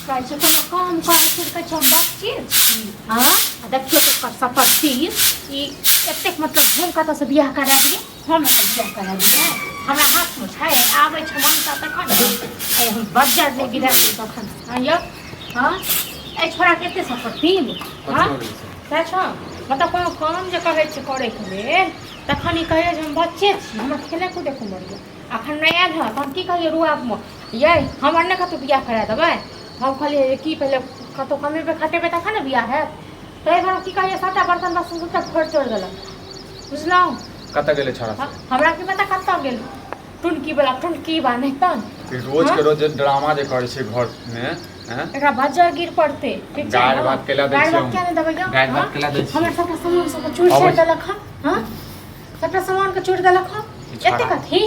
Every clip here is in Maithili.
कहै छै कोनो काम करै छै कहै छै हम बच्चे छी। हँ, आ देखियौ तऽ ओकर सफर तीर ई एतेक, मतलब हम कतऽसँ बियाह करा दियै, हम एकर बियाह करा दियै? हमरा हाथमे छै? आबै छै मनसा तखन ने। आइ हम बज्जर नहि गिरा दियै तखन। हँ यौ, हँ, एहि छोड़ाके एते सफर तीर। हँ, सएह छौ। मतलब कोनो काम जे कहै छै करैके लेल तखन ई कहैए जे हम बच्चे छी, हमर खेलै कूदैके उमर यऽ। अखन नहि आयल हँ तऽ हम की कहियै रुआबमे? यै, हमर नहि कतहु बियाह करा देबै? हम कहलियै जे की पहिले कतहु कमेबै खटेबै तखन ने बियाह हैत। ताहि दुआरे की कहियै, सभटा बर्तन बासन सभटा फोड़ि तोड़ि देलक, बुझलहुँ? कतऽ गेलै छौड़ा सब? हमरा की पता कतऽ गेल। टुनकी वाला टुनकी बा नहि तन रोज के रोज जे ड्रामा जे करै छै घरमे। हैं? एकरा भज्जर गिर पड़तै, ठीक छै गारि ने? भात केला दै गारि छियै भात हम। किया नहि देबै यौ? गारि भात हँ? केला दै छियै? हमर सबटा सामान सबके चोरि अबै चारि छै। देलक हँ। हँ, सबटा सामान के चोरि देलक हँ। ई छोड़ा। एते कथी?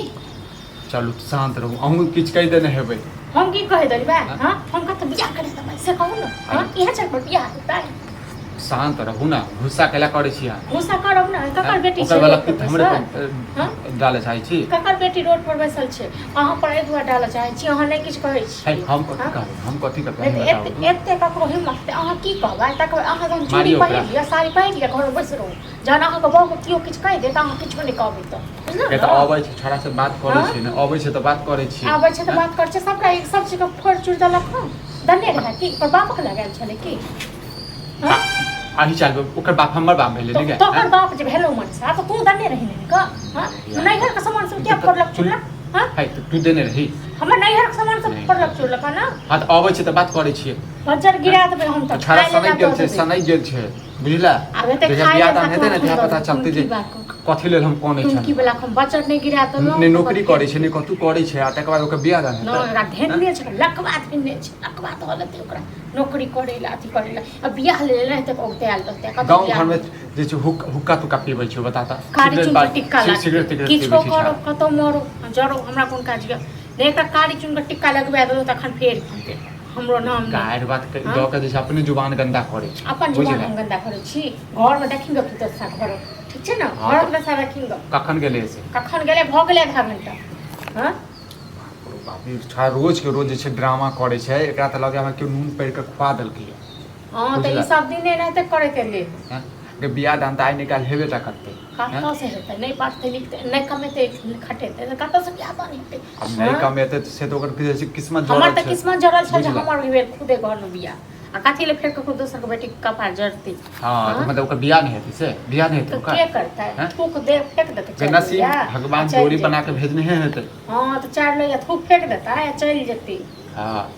चलू, शान्त रहू। अहूँ किछु कहि देने हेबै। हम की कहि देली बा? हँ? हँ, हम कतऽ बियाह करे देबै से कहू ने। हँ, इएह चल पर बियाह हेतै? शान्त रहू ने, गुस्सा कैला करै छी अहाँ? गुस्सा करब ने? ककर बेटी ओकर छै वाला रोड पर पित्त हमरे बैसल? पर, हँ? डालऽ चाहै छी? ककर बेटी रोड पर बैसल छै? अहाँ पर एहि दुआरे डालऽ चाहै छी, अहाँ नहि किछु कहै है छी। हम कथी हँ? कहबै? हम कथी कहबै? नहि अहीं तऽ बताउ एते तऽ। एते ककरो हिम्मत हेतै? अहाँ की कहबै? तकर अहाँ जहन चूड़ी मारियौ ओकरा। पहिर लिअ, साड़ी पहिर लिअ, घरमे बैस रहू। जहन अहाँके बहूके केओ किछु कहि देत, अहाँ किछो नहि कहबै तऽ बुझलहुँ के ने? तऽ अबै छै छोड़ा से बात करै हँ? छै ने, अबै छै तऽ बात करै छियै। आबै छै तऽ हँ? बात करै छै। सबटा एक सब चीजके फोड़ि चूड़ि देलक हँ। दने रहै की ओकर बापके लगायल छलै की? हँ? अही चाल ओकर बाप हमर बाप भेलै ने गे? तोहर हँ? बाप जे भेलौ मनसा तऽ तू दने रही ने क? हँ, नैहरके सामान सब किया फोड़लक चुड़लक? हँ? है तऽ तू देने रही? हमर नैहरके सामान सब नहि। फोड़लक चुड़लक हँ ने? हँ, तऽ अबै छै तऽ बात करै छियै। बज्जर गिरा देबै हम तऽ। छोड़ा खाय सनकि लेला गेल दऽ छै, देबै। सनकि गेल छै, बुझला? आब एते जहिया खाय बियाह लेला दान हेतै ने तऽ तहिया हम पता चलतै जे टुनकी बाके। कथी लेल हम कनै टुनकी छलहुँ। वाला हम बज्जर नहि गिरा देलहुँ। ने नौकरी करै छै, ने कतहु करै छै, आ तकर बाद ओकर बियाह दान न हेतै? ओकरा धेने छै, लकवा धेने छै, लकवा धऽ लेतै ओकरा नौकरी करै लए, अथी करै लए आ बियाह लेल नहि तऽ औगतायल रहतै कतौ गाँव बियाह। घरमे जे छै हुक हुक्का तुक्का पीबै छै, बता तऽ। कारी सिगरेट चुन बार टिक्का लाग सिगरेट तिगरेट किछो पीबै छै करो छौड़ा। कतौ मरो जरो, हमरा कोन काज यऽ? नहि, एकटा कारी चुन के टिक्का लगबा देलहुँ तखन फेर हमरो नाम नहि। गारि बात हँ? दऽ के जे छै अपने जुबान गन्दा करै छै। अपन जुबान बुझले? हम गन्दा करै छी? घरमे देखिन गऽ तू दशा घर, ठीक छै ने? हँ, घरक तऽ- दशा देखिन गऽ। कखन गेलै से? कखन गेलै? भऽ गेलै आधा घंटा। हँ। बाप रे, छौड़ा रोज के रोज जे छै ड्रामा करै छै। एकरा तऽ लगैया हमरा केओ नून पड़ि कऽ खुआ देलकै। हँ, तऽ ई बुझला? सब दिन एनाहिते करैत एलै। हँ? गे, बियाह दान तऽ आइ निकालि हेबे टा करतै। हँ? कतऽ से हेतै? नहि पढ़तै लिखतै, नहि कमेतै खटेतै तऽ कतऽ से बियाह दान हेतै? आब नहि हँ? कमेतै तऽ से तऽ ओकर की जाइ छै किस्मत हमर जड़ल तऽ छै। किस्मत जड़ल छल जे बुझला? हमर भेल खुदे घरमे बियाह, आ कथी ले फेर ककरो दोसरके बेटीके कपार जड़तै? हँ, तऽ हँ? मतलब ओकर बियाह नहि हेतै से? बियाह नहि हेतै तऽ ओकर? के करतै? हँ? थूक दे फेक देतै गे चारि नसीब लोहिया आ भगवान चलि जोड़ी बना कऽ जेतै। भेजने हेतै। हँ, तऽ चारि लोहिया थूक फेक देतै आ चलि जेतै। हँ,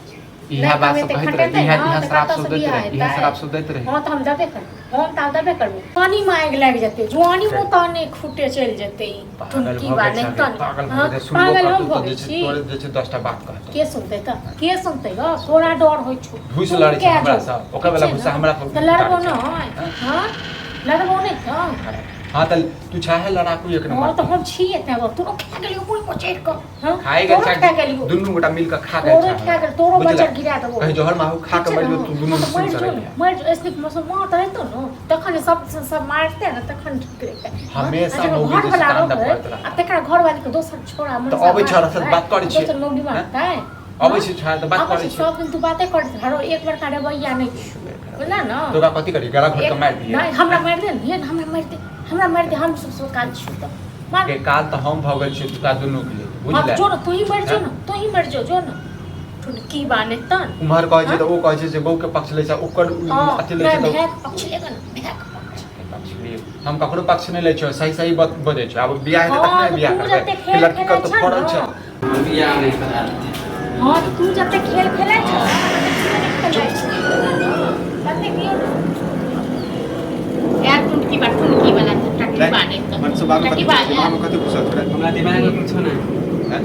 नहि इएह बात सब कमेतै कहैत रहै, खटेतै इएह ने इएह तऽ श्राप कतऽ सब से दैत बियाह रहै, इएह हेतै? श्राप सब दैत रहै। हँ, तऽ हम देबे करबै, हम तऽ आब देबे करबै। पानीमे आगि लागि जेतै, जुआनीमे तहने खूटे चलि जेतै ई। पागल टुनकी भऽ बा गेल नहि छै, तहने। पागल भऽ हँ, गेल छै। सुनबो पागल हम करतौ भऽ तऽ जे गेल छै छी? तोरे जे छै 10टा बात कहतौ। के सुनतै तऽ? के सुनतै गऽ? तोरा डर होइ छौ। ढूसि तू लड़ै छै किया हमरा जो? सँ, ओकर ठीक वाला छै गुस्सा ने? हमरा पर तऽ लड़बो उतारै छै। नहि? हँ, लड़बो नहि तऽ? हँ, तऽ तू छाहे लड़ाकू एक हँ, नंबर। तऽ हम छियै तैं गो तोरो खा गेलियौ मुँह पर चढ़ि कऽ। हँ, खाए गेल तोरो छै। खा गेलियौ। दुनू गोटा मिल कऽ खा गेल तोरो छै। खा गेल, तोरो बुझला? बजर गिरा देबो। कहीं जहर माहू खा ठीक कऽ छै मरि ने? जो, तू दुनू हँ, तऽ निश्चिंत मरि से जो ने, रहिहे। मरि जो। ऐसने मौसम माँ रहतौ ने तखन सब सब मारतै ने, तखन ठीक रहतै। हँ? हमेशा आ जकर मौगी जे छै घरवला तांडव रहै करैत रहतै। आ तकरा घरवाली के दोसर छोड़ा तऽ मनसा अबै छह मारतै, बात करै छियै। दोसर मौगी हँ? मारतै। अबै छै छौड़ा तऽ बात आबै करै छै छियै। सब दिन तू बाते करैत रह, एक बड़का रवैया नहि छौ, बुझल ने? तऽ ओकरा कथी करी? गला घोटि कऽ मारि दियै? नहि, हमरा मारि दे ने, हमरा मारि दे, हमरा मारि दे। हम सब सब काल छियौ तऽ मार। के काल तऽ हम भऽ गेल छियै तोरा दुनू के लेल। हाँ, बुझले? जो ने, तू ही मरि जो हँ? ने, तू ही मरि जो, जो ने। ठुनकी बाने तन उम्हर कहै छै हँ? तऽ ओ कहै छै जे बहू के पक्ष लै छै ओकर। हाँ, अथी लै छै नहि तऽ भायके पक्ष लेगा ने, भायके पक्ष। पक्ष लिए हम ककरो पक्ष नहि लै छियै, सही सही बात बजै छियै। आब बियाह हेतै हाँ, तखने तऽ बियाह तू करबै जते कि खेल लड़की खेलै कतौ छह फड़ल ने छै। बियाह नहि करा देतै। हाँ, तऽ तू जते खेल खेलै छह ने, तते खेलै छह तते कियो यार। टुनकी बा, टुनकी वाला टट्टी बा नहि तऽ मनसुबा में टट्टी कथी बा दिमाग में कथी घुसल तोरा? हमरा दिमागमे कुछो नहि। हैं?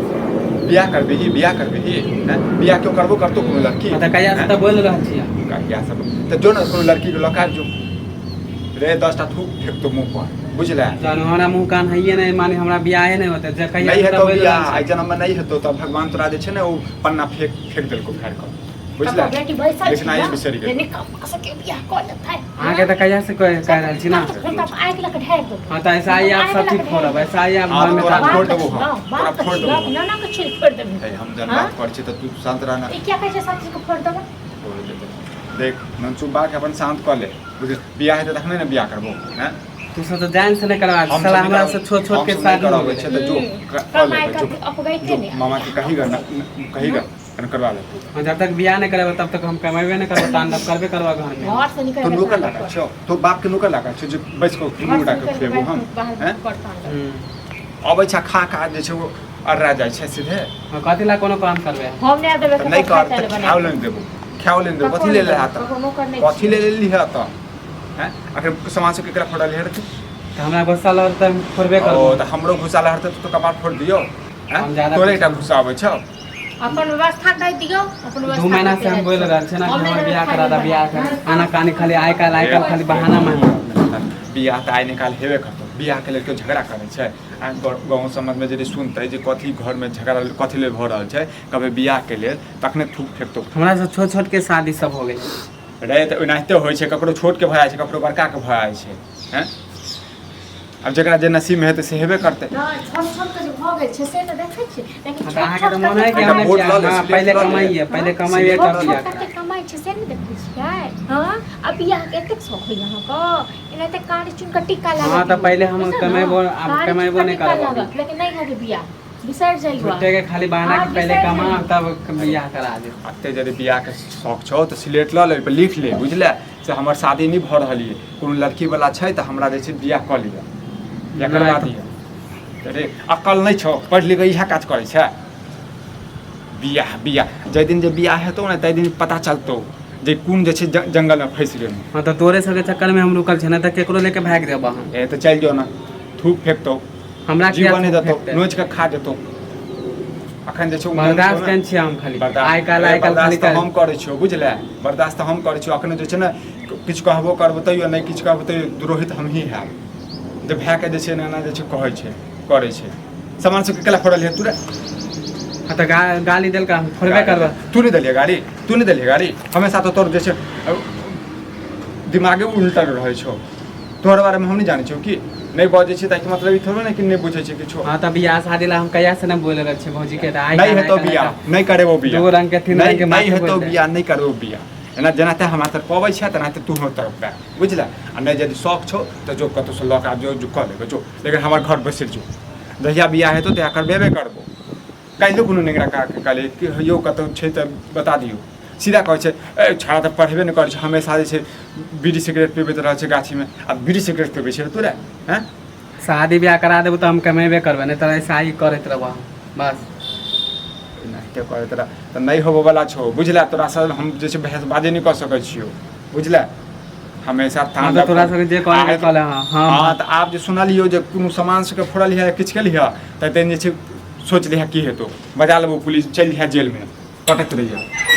बियाह करबिही? बियाह करबिही? हैं? बियाह क्यों करबो करतो कोनो लड़की? तऽ कहिया से तऽ बोलि रहल छियै। कहिया सब तऽ जो ने कोनो लड़की के लऽ के आबि जो रे, 10टा थूक फेकतो मुँह पर, बुझले? जहन हमरा मुँह कान हैये नहि, माने हमरा बियाहे नहि होतै जे कहिया नहि से तऽ हेतौ बोलि बियाह रहल एहि छी। जन्म में नहि हेतौ तऽ भगवान तोरा जे छै ने ओ पन्ना फेंक फेंक देलकौ फाड़ि कऽ, बुझले? ककरो बेटी बैसल छै लिखनाइ ने बिसरि जे गेल। निकम्मा सबके बियाह कऽ लेतै। अहाँके तऽ कहिया से कहि कहि रहल छी ने। हम तऽ आगि लऽ कऽ ढारि देबौ। हँ, तऽ ऐसा ही आप सब चीज फोड़ब, ऐसा ही आप हाँ, घरमे तोरा ताला फोड़ देबो हम, बाप तोरा के फोड़ छियौ, देबो। नाना के छिल फोड़ि देबही। हे, हम जहन हाँ? बात करै छी तऽ तू शान्त रह ने। ई किया कहै छै सब चीज के फोड़ि देबै? देख मनसूबा के अपन शांत कऽ ले बुझल। बियाह हेतै तखने ने बियाह करबो हैं। तू सब तऽ जान से नहि करबा हम साला सब नहि हमरा करब- से छोट छोट हम के सब नहि शादी हो करबै गेलै। छै तऽ जो कऽ कमाइ लेबै जो। कऽ अपगैते जो नहि। मामा के कही ग कही ग कन करवा ले तू। हाँ, जब तक बियाह नहि करेबै तब तक हम कमेबे नहि करबै, तांडव करबे करबै घर में। घर से निकल तो नौकर लागा छौ तो बाप के नौकर लागा छौ जे बैस कऽ दुनू गोटा के खुएबो हम हैं? हम्म। अबै छै खा खा जे छै ओ अर्रा जाइ छै सीधे। हाँ, कथी ला कोनो काम करबै? हम नहि देबै। तऽ नहि कर तऽ खाओ ले देबो, खाओ ले देबो। कथी ले ले हाथ? ककरो नौकर नहि। कथी ले लेली है तऽ हैं? अखन सामान सब केकरा फोड़ल है तू? तऽ हमरा गुस्सा लगल तऽ हम फोड़बे ओ करबो। तऽ हमरो घुसा लहरतै तऽ कपार फोड़ दियौ हैं? हम ज्यादा तोरे कुछ एकटा घुसा आबै छौ। अपन व्यवस्था कर दियौ, अपन व्यवस्था 2 महीना से हम बोल रहल छियै ना कि हमर बियाह करा दे, बियाह कर आना कानी खाली आइ काल्हि आइ काल्हि खाली बहाना मारि। बियाह तऽ आइ निकाल हेबे करतौ। बियाहके लेल केओ झगड़ा करै छै? आ गाँव समाजमे यदि सुनतै जे कथी घरमे झगड़ा कथी लेल भऽ रहल छै, कहबै बियाहके लेल, तखने थूक फेकतौ। हमरा से छोट छोट के शादी सब हो गेलै। रे तऽ ओनाहिते होइ छै, ककरो छोटके भऽ जाइ छै, ककरो बड़काके भऽ जाइ छै हैं। आब जकरा जे नसीबमे हेतै से हेबे करतै। नहि, छोट छोट के जे भऽ गेल छै से तऽ देखै छियै, लेकिन हाँ, तऽ छोट अहाँके छोट तऽ मोन है कि कते हम नहि वोट लऽ ले, बियाह, हाँ, सिलेक्ट पहिले लऽ ले। कमाइए, पहिले कमाइए छोट तब छोट बियाह कते करब। कमाइ छै से नहि देखै छियै? हँ, आ बियाहके एतेक शौक होइए अहाँके, एनाहिते कारी चुनि कऽ टीका हाँ लागत। तऽ पहिले हम बुझलियै ने? कमेबो, आब कारी चुनि कमेबो कऽ नहि टीका करब अभी। लागत, लेकिन नहि हैत बियाह, बिसरि जइयो। झूठे के खाली बहाना हाँ, कि पहिले बिसरि कमा जाइयो। तब बियाह करा देब। एते यदि बियाहके शौक छौ तऽ सिलेट लऽ ले, ओहिपर लिख ले, बुझले, से हमर शादी नहि भऽ रहल यऽ, कोनो लड़कीवला छै तऽ हमरा जे छै बियाह कऽ लिअ या करवा नहि। दिअ। रे अकल नहि छौ? पढ़ि लिख कऽ इएह काज करै छै? बियाह बियाह, जाहि दिन जे बियाह हेतौ ने ताहि दिन पता चलतौ जे कोन जे छै जंगलमे फँसि गेलहुँ। हाँ तऽ तोरे सबके चक्करमे हम रुकल छियै, नहि तऽ केकरो लेके भागि जेबऽ हम। ए तऽ चलि जो ने, थूक फेकतौ। हमरा किया जीवन नहि थूक देतौ? फेकतै? नोचि कऽ खा जेतौ। अखन जे छै ओ मोन बर्दाश्त छौ ने। केने छियै हम खाली। बर्दाश्त आइ काल्हि अरे आइ काल्हि खाली बर्दाश्त तऽ हम करै छियौ, बुझले, बर्दाश्त तऽ हम करै छियौ। अखन जे छै ने किछु कहबो करबो तैयो नहि, किछु कहबो तैयो द्रोहित हमही हैब जे भायके जे छै एना एना जे छै कहै छै करै छै। सामान सबके केला फोड़ल है तू रे? हाँ तऽ गाली देलका, हम फोड़बे करबै। तू नहि देलियै गाड़ी, तू नहि देलियै गाड़ी। हमेशा तऽ तोर जे छै दिमागे उल्टल रहै छौ। तोहर बारेमे हम नहि जानै छियौ कि नहि बजै छी ताहिके मतलब ई थोड़े ने कि नहि बुझै छियै किछो। हाँ तऽ बियाह शादी ला हम कहिया से नहि बोल रहल छियै भौजी के, तऽ आइ नहि काल्हि हेतौ आइ काल्हि बियाह, नहि करेबो बियाह। दू रंग के तीन नहि रंग के नहि माथे हेतौ बोल दे। बियाह, नहि करबो बियाह। एना जेनाते हमरा तर पबै छै तेनाहिते तू हमर तरफ पा, बुझले। आ नहि यदि शौक छौ तऽ जो कतहुसँ लऽ कऽ आबि जो, जो कऽ लेबै जो, लेकिन हमर घर बैसि जो। जहिया बियाह हेतौ तहिया करबेबे करबो। काल्हिो कोनो नेंगरा काके कहलियै कि यौ कतहु छै तऽ बता दियौ, सीधा कहै छै ए छौड़ा तऽ पढ़बे नहि करै छै, हमेशा जे छै बीड़ी सिगरेट पीबैत रहै छै गाछीमे। आ बीड़ी सिगरेट पीबै छै तोरा हैं? शादी बियाह करा देबो तऽ हम कमेबे करबै, नहि तऽ ऐसा ही करैत रहबो हम बस। एनाहिते करैत रह तऽ नहि होबऽवला छौ, बुझले। तोरासँ हम जे छै बहसबाजी नहि कऽ सकै छियौ, बुझले। हमेशा हाँ तऽ तोरा सबके जे कहले कहले। हाँ हाँ। हाँ तऽ आब जे सुनलियौ जे कोनो सामान सबके फोड़ल है, किछु केलिह तऽ तैँ जे छै सोच लिहे की हेतौ। बजा लेबो पुलिस, चलि जइहे जेलमे, कटैत रहिहे।